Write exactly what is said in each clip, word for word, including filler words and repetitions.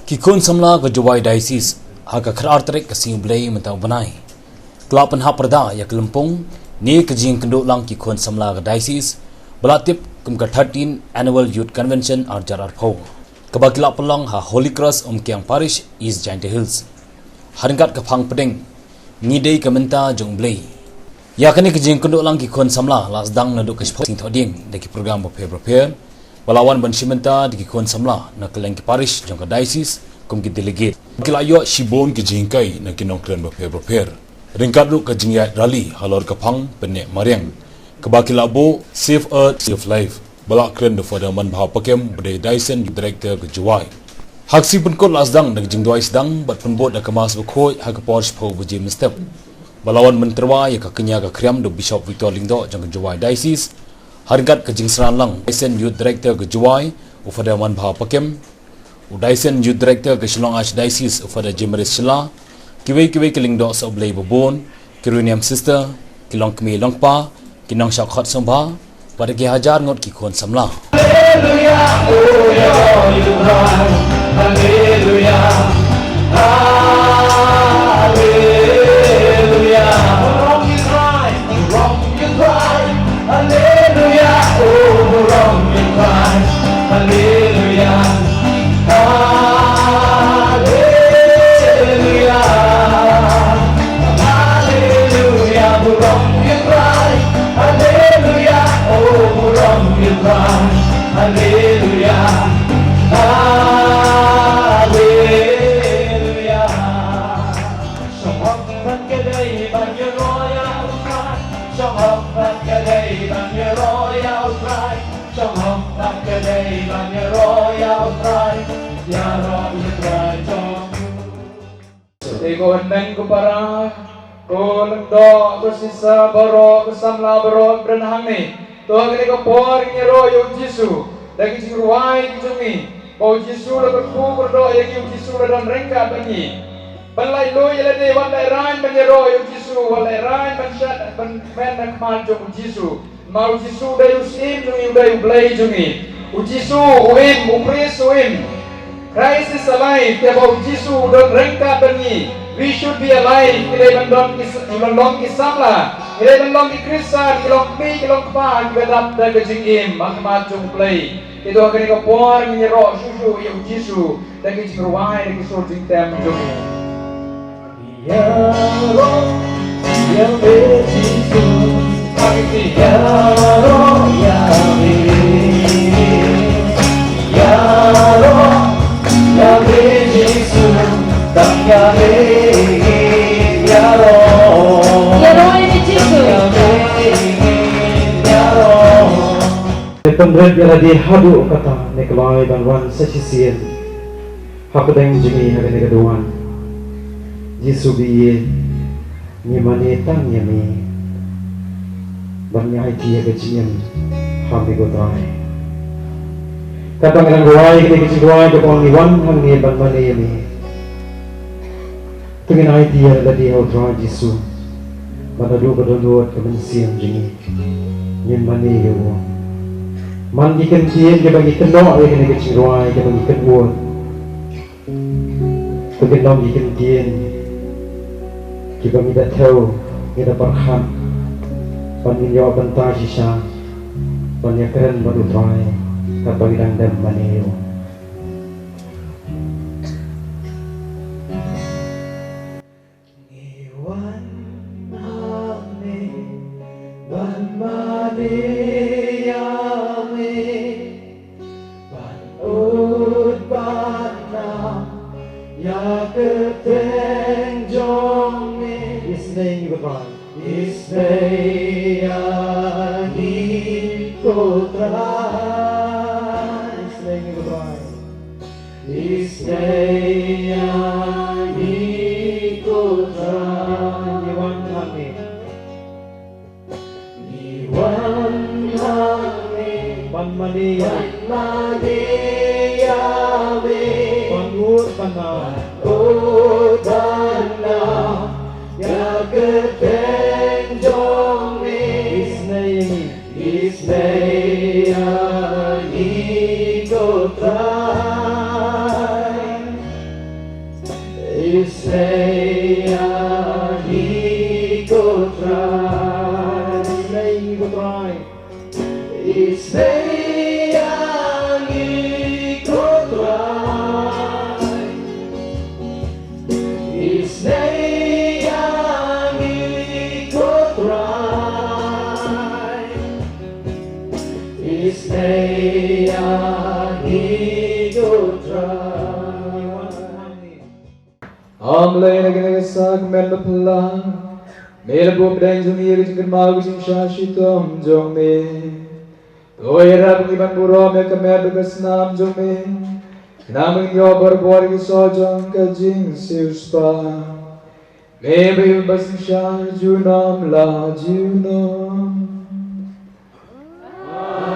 Ki khun samla ka Jowai Diocese, ha ka khatar tarik ka sngi U Blei mynta u bnai, ki la pynhap pyrda ïa ka lympung ne ka jingkynduh lang ki khun samla ka Diocese ba la tip kum ka thirteen Annual Youth Convention ar hajar arphew, kaba ki la pynlong ha Holy Cross Umkiang Parish, East Jaintia Hills. Ha ryngkat ka phang pdeng Ngi Dei ka Mynta jong U Blei, ïa kane ka jingkynduh lang ki khun samla la sdang naduh ka shiphew sngi Thohdieng da ki program bapher bapher ba la wan ban shim bynta da ki khun samla na kylleng ki parish jong ka diocese kum ki delegate. Ki la ïoh shibun ki jinghikai na ki nongkren bapher bapher, ryngkat ruh ka jingïaid rally halor ka phang pynneh mariang kaba ki la buh Save Earth, Save Life, ba la kren da u Father Manbha Pakem, ba dei Diocesan Youth Director ka Jowai. Ha ka sngi pynkut la sdang da ka jingduwai sdang bad pynbud da ka Mass bakhuid ha ka por shiphew baje mynstep, ba la wan ban tyrwa ïa ka kñia ka khriam da u Bishop Victor Lyngdoh jong ka Jowai Diocese, ha ryngkat ka jingsynran lang u Diocesan Youth Director ka Jowai, u Father Manbha Pakem, u Diocesan Youth Director ka Shillong Archdiocese, u Father Jimaris Shylla, kiwei kiwei ki lyngdoh sohblei babun, ki Runiam Sister, ki longkmie longkpa, ki nongshah khot sngewbha, bad ki hajar ngut ki khun samla. Hallelujah, oh, yeah, you cry. Hallelujah, hallelujah. Wrong you cry, wrong you cry. Hallelujah, oh, wrong you cry. Hallelujah, hallelujah. Hallelujah, wrong you cry. Hallelujah, oh, wrong you cry. Hallelujah, hallelujah. Shong hok ban ka dei ban ïaroh ïa u Trai. Shong hok ban ka dei ban ïaroh ïa u Trai. Shong hok ban ka dei ban ïaroh ïa u Trai. Ïaroh ïa u Trai jong u. Te ko hynmen ko para, ko lyngdoh, ko sisa baroh, ko samla baroh, kren hangne. To ha kane ka por ngin ïaroh ïa u Jisu da ki jingrwai ki jong ngi. Ba u Jisu la kyrkhu kyrdoh ïa ngi, u Jisu la don ryngkat bad ngi. Ban lait luid ïa lade, wat lait rain ban ïaroh ïa u Jisu, wat lait rain ban shad ban kmen na khmat jong u Jisu. Ma u Jisu u dei u Syiem jong ngi, u dei u Blei jong ngi. U Jisu u im, u Khrist u im. Christ is alive, te ba u Jisu u don ryngkat bad ngi. We should be alive, ngi dei ban don ki s-, ngi ban long ki samla, ngi dei ban long ki Khristan, ki longkmie, ki longkpa, kiba dap da ka jingim ha khmat jong u Blei. Te to ha kane ka por ngin ïaroh shuh shuh ïa u Jisu da ki jingrwai, da ki sur jingtem jong ngi. Ïaroh ïa me Jisu, ïaroh ïa me. Ïaroh ïa me Jisu, tang ïa me. Ïaroh. Ïaroh ïa me Jisu. Tang ïa me, ïaroh. Te pynrit ïa lade haduh katta ne khlaiñ ban wan sa shisien hapdeng jong ngi ha kane ka duwan. Jisu ba ïeit, ngi mane tang ïa me ban ïa aiti ïa ka jingim ha me ko Trai. Katba ngi dang duwai kane ka jingduwai, katba ngi wan hangne ban mane ïa me, to ngin aiti ïa lade ha u Trai Jisu, ba naduh ka dohnud ka mynsiem jong ngi ngin mane ïa u. Man ki kyntien kiba ngi kynnoh ïa kane ka jingduwai, kiba ngi kynnoh, to kin long ki kyntien kiba ngi da thew, ngi da pyrkhat, ban ngin ïoh bynta shisha ban ïakren bad u Trai katba ngi dang dem mane ïa u. Ngi wan hangne ban mane ïa me, ban ud ban nam ïa ka kyrteng jong me. Isynei ngi ba wan. Isynei ïa ngi ko Trai. Isynei ngi ba wan. Isynei ïa ngi ko Trai. Ngi wan hangne. Ngi wan hangne ban mane ïa, ban mane ïa me. Ban ud ban nam, ban ud ban nam ïa ka kyrteng jong me. Isynei ïa ngi. Isynei ïa ngi ko Trai. Isnei ïa ngi ko Trai. Isnei ïa ngi ko Trai. Isnei ïa ngi ko Trai. Isnei ïa ngi ko Trai. Isnei ïa ngi ko Trai. Ym lei na kane ka sakrament baplang, me la buh pdeng jong ngi ïa ka jingkynmaw ka jingshah shitom jong me. To ïarap ngi ban burom ïa ka met bad ka snam jong me, khnang ba ngin ïoh barabor ïa ki soh jong ka jingsiewspah. Me ba ïeit ba synshar junom la junom. Amen.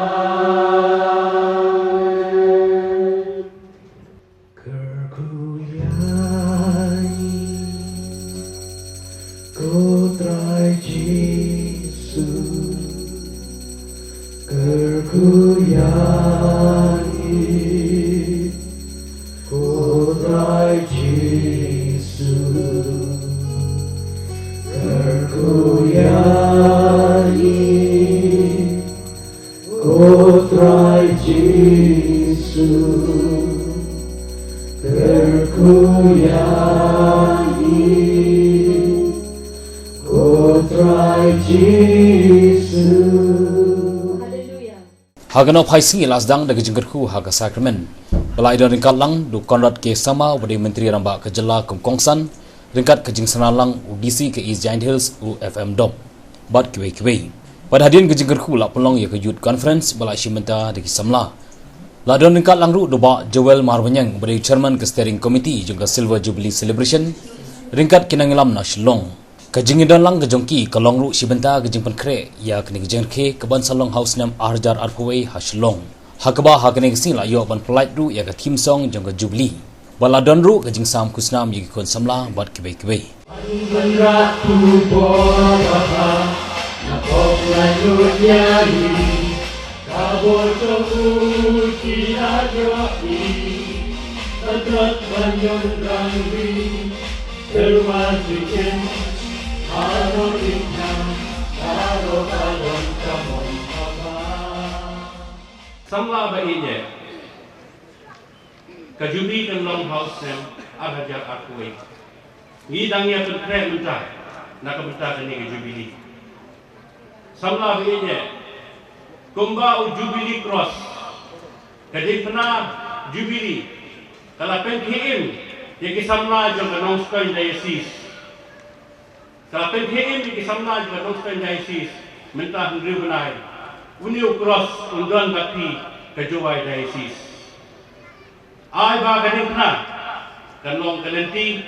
Kyrkhu ïa ngi, ko Trai Jisu. Kyrkhu ïa ngi, ko Trai Jisu. Kyrkhu ïa ngi, ko Trai Jisu, kyrkhu ïa ngi, ko Trai Jisu. Haleluya. Ha kane ka sngi la sdang da ka jingkyrkhu ha ka sakrament ba la ïadon ryngkat lang da u Conrad K Sangma, uba dei u Myntri Rangbah ka Jylla kum u kongsan, ryngkat ka jingsynran lang u D C ka East Jaintia Hills, u F M Dop, bad kiwei kiwei. Bad hadien ka jingkyrkhu la pynlong ïa ka Youth Conference ba la shim bynta da ki samla. La don ryngkat lang ruh da u Bah Joel Marbaniang, uba dei u Chairman ka Steering Committee jong ka Silver Jubilee Celebration, ryngkat ki nongïalam na Shillong. Ka jingïadon lang ka jong ki ka long ruh shi bynta ka jingpynkhreh ïa kane ka jingrakhe kaban sa long ha u snem ar hajar arphew wei ha Shillong, ha kaba ha kane ka sngi la ïoh ban pyllait ruh ïa ka theme song jong ka Jubilee. Ba la don ruh ka jingsam khusnam ïa ki khun samla bad kiwei kiwei. Samla ba ïeit, ka Jubilee kan long ha u snem ar hajar arphew wei. Ngi dang ïa pynkhreh mynta na ka bynta kane ka Jubilee. Samla ba ïeit, kumba u Jubilee Cross, ka diengphna Jubilee, ka la pynkhie im ïa ki samla jong ka Nongstoiñ Diocese. Ka la pynkhie im ïa ki samla jong ka Nongstoiñ Diocese mynta hynriew bnai. Une u cross un don bad phi ka Jowai Diocese. Ai ba ka diengphna kan long ka lynti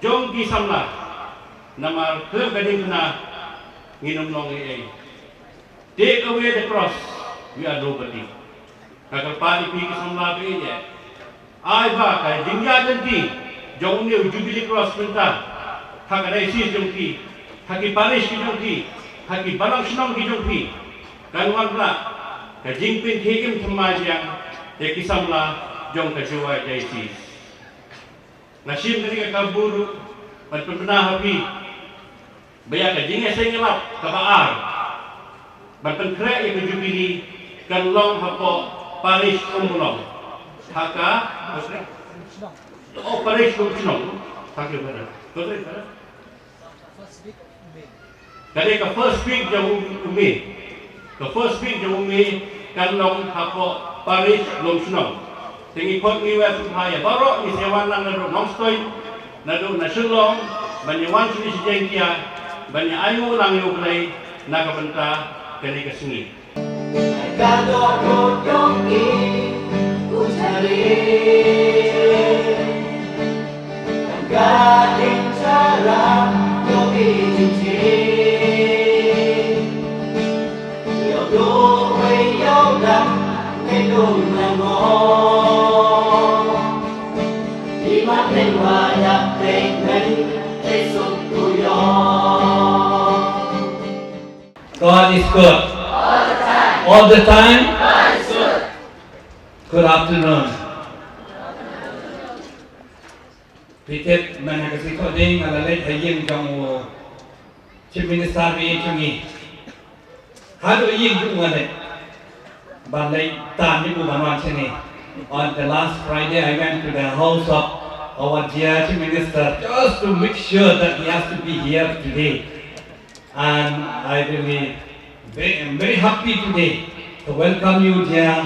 jong ki samla, namar khlem ka diengphna ngin ym long ei ei. Take away the cross, we are nobody. Nga kyrpad ïa phi ki samla ba ïeit, ai ba ka jingïaid lynti jong une u Jubilee Cross mynta ha ka diocese jong phi, ha ki parish ki jong phi, ha ki balang shnong ki jong phi, kan wanrah ka jingpynkhie im thymmai biang ïa ki samla jong ka Jowai Diocese. Nga shim kane ka kabu ruh ban pynbna ha phi ba ïa ka jingïaseng ïalap kaba ar ban pynkhreh ïa ka Jubilee kan long hapoh parish Ummulong. Ha ka, oh, parish Lumshnong. Thank you, brother. Ka dei ka first week jong u May. Ka first week jong u May kan long hapoh parish Lumshnong. Te ngi khot ngi wad sngewbha ïa baroh ngi sa ïa wan lang naduh Nongstoiñ, naduh na Shillong, ban ïa wan shane sha Jaiñtia ban ïa ainguh lang ïa U Blei na ka bynta kane ka sngi. Ka dohnud jong ki u Jari, ka ding sara jong ki jingjia. Ïoh duh wei ïoh dang ne dum na ngo. Imat leng wa dak leng men te suk ku ïoh. God is good. All the time. Good afternoon. Phi tip mynta ka sngi Thohdieng nga la leit ha ïing jong u Chief Minister ba ïeit jong ngi. Haduh ïing jong u nga leit ban leit tan ïa u ban wan shane. On the last Friday I went to the house of our dear Chief Minister just to make sure that he has to be here today. And I really ve- am very happy today to welcome you, dear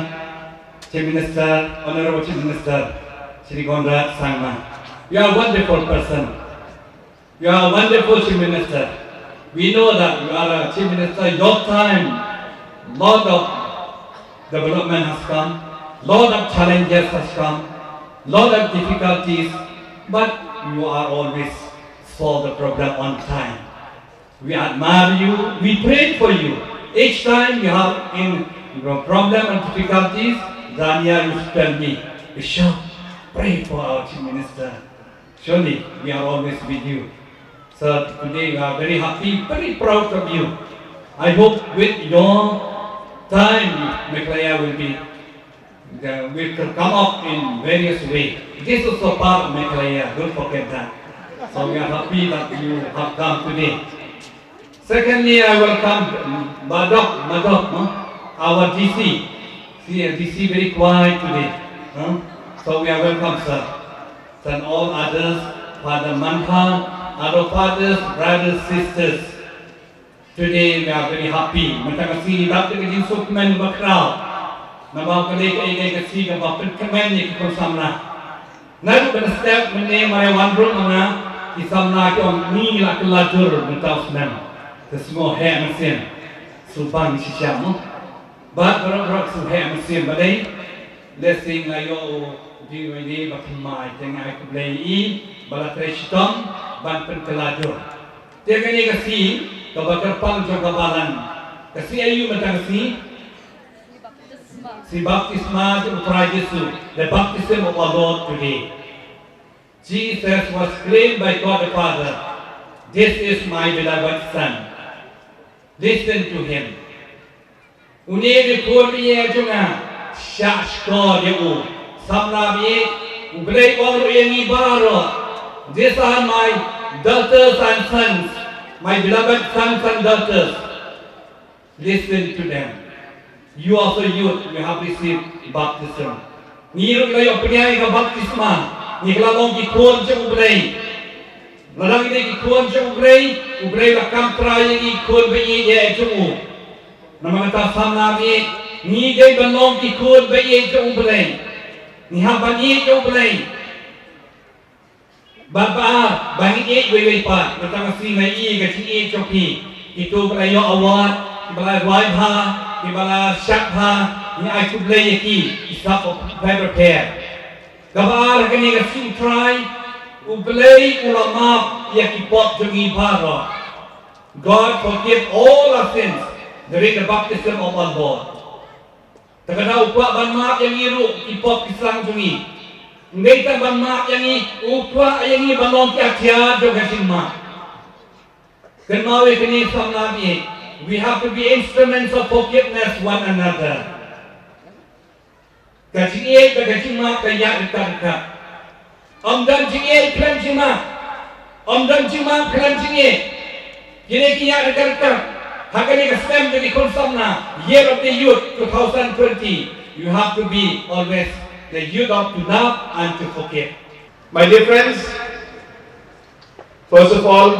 Chief Minister, Honorable Chief Minister, Shri Conrad Sangma. You are a wonderful person. You are a wonderful Chief Minister. We know that you are a Chief Minister. Your time, lot of development has come, lot of challenges has come, lot of difficulties, but you are always solve the problem on time. We admire you. We pray for you. Each time you have in problem and difficulties, Dania used to tell me, "Bishop, pray for our Chief Minister. Surely we are always with you." So today we are very happy, very proud of you. I hope with your time, Meghalaya will be the, we can come up in various ways. This is also part of Meghalaya, don't forget that. So we are happy that you have come today. Secondly, I welcome Madok, Madok, huh? Our D C. See, uh, D C very quiet today. Huh? So we are welcome, sir. And all others, Father Manpha, other fathers, brothers, sisters. Today we are very happy. Mynta ka sngi dap da ka jingsuk kmen bakhraw. Namar ka dei ka dei ka sngi kaba pynkmen ïa ki khun samla. Naduh ban step mynne ma ïa wan rung ma nga ki samla ki ong ngi la kylla jur mynta u snem. Te sngew heh mynsiem. Sngewbang shisha mo. Bad baroh baroh sngewheh mynsiem ba dei. Lehse nga ïoh u ding wei ne ba thymmai te nga ai khublei ïa i ba la trei shitom ban pynkylla jur. Te kane ka sngi kaba kyrpang jong ka balang. Ka sngi aïu mynta ka sngi? Sngi baptisma jong u Trai Jisu, the baptism of our Lord today. Jesus was claimed by God the Father, "This is my beloved Son. Listen to him." Une u dei u khun ba ïeit jong nga, shah shkor ïa u. Samla ba ïeit, U Blei u ong ruh ïa ngi baroh, "These are my daughters and sons, my beloved sons and daughters. Listen to them." You also youth, you have received baptism. Ngi ruh ngi la ïoh pynïaid ïa ka baptisma, ngi la long ki khun jong U Blei. Lada ngi dei ki khun jong U Blei, U Blei u la kam trai ïa ngi ki khun ba ïeit jong u. Namar kata samla ba ïeit, ngi dei ban long ki khun ba ïeit jong U Blei. Ngi hap ban ïeit ïa U Blei. Bad ba ar, ba ngin ïeit wei wei pat, mynta ka sngi nga ïohi ka jingïeit jong phi. Kito ba la ïoh award, kiba la rwai bha, kiba la shad bha, ngi ai khublei ïa ki, ki sap of Bible Fair. Kaba ar ha kane ka sngi U Trai, U Blei u la map ïa ki pop jong ngi baroh. God forgive all our sins during the baptism of our Lord. Te kata u kwah ban map ïa ngi ruh ki pop ki sla jong ngi. Ym dei tang ban map ïa ngi, u kwah ïa ngi ban long ki atiar jong ka jingmap. Kynmaw ïa kane samla ba ïeit, we have to be instruments of forgiveness one another. Ka jingïeit bad ka jingmap ka ïaid ryngkat ryngkat. Ym don jingïeit khlem jingmap. Ym don jingmap khlem jingïeit. Kine ki ïaid ryngkat ryngkat. Ha kane ka snem jong ki khun samla, Year of the Youth two thousand twenty, you have to be always the youth of to love and to forgive. My dear friends, first of all,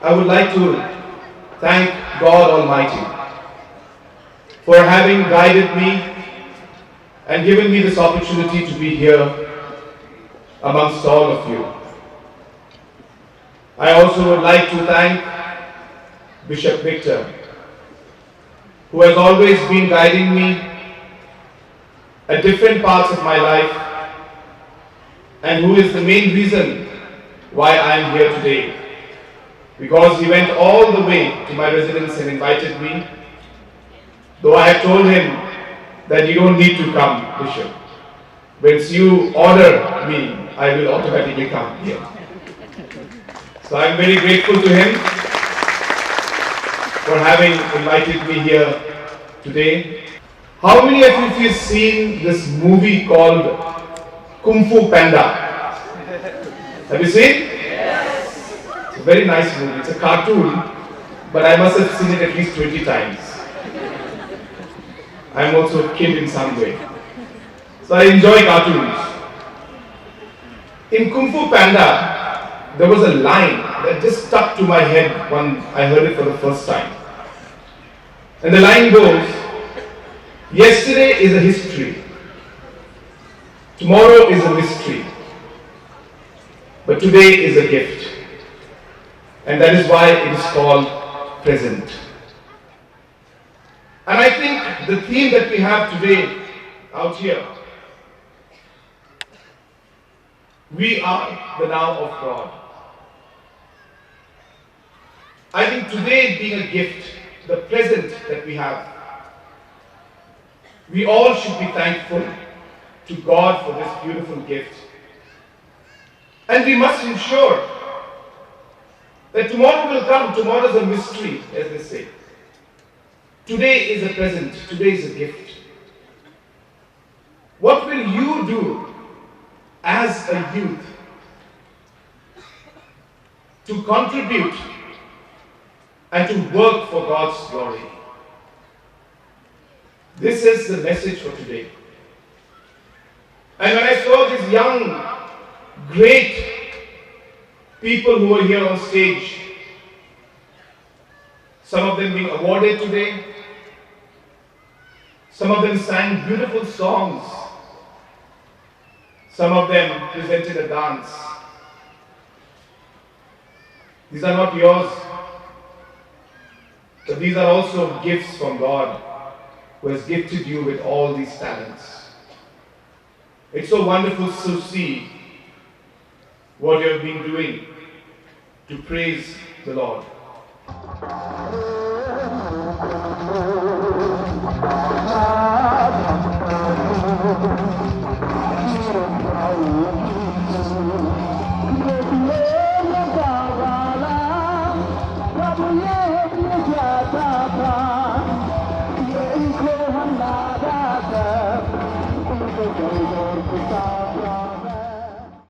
I would like to thank God Almighty for having guided me and given me this opportunity to be here amongst all of you. I also would like to thank Bishop Victor, who has always been guiding me at different parts of my life and who is the main reason why I am here today, because he went all the way to my residence and invited me, though I had told him that you don't need to come, Bishop. Once you order me, I will automatically come here. So I'm very grateful to him for having invited me here today. How many of you have seen this movie called Kung Fu Panda? Have you seen? Yes. It's a very nice movie. It's a cartoon, but I must have seen it at least twenty times. I'm also a kid in some way. So I enjoy cartoons. In Kung Fu Panda, there was a line that just stuck to my head when I heard it for the first time. And the line goes, "Yesterday is a history, tomorrow is a mystery, but today is a gift." And that is why it is called present. And I think the theme that we have today out here, we are the now of God. I think today being a gift, the present that we have, we all should be thankful to God for this beautiful gift. And we must ensure that tomorrow will come. Tomorrow is a mystery, as they say. Today is a present, today is a gift. What will you do as a youth to contribute and to work for God's glory? This is the message for today. And when I saw these young, great people who are here on stage, some of them being awarded today, some of them sang beautiful songs, some of them presented a dance. These are not yours, but these are also gifts from God, who has gifted you with all these talents. It's so wonderful to see what you have been doing to praise the Lord.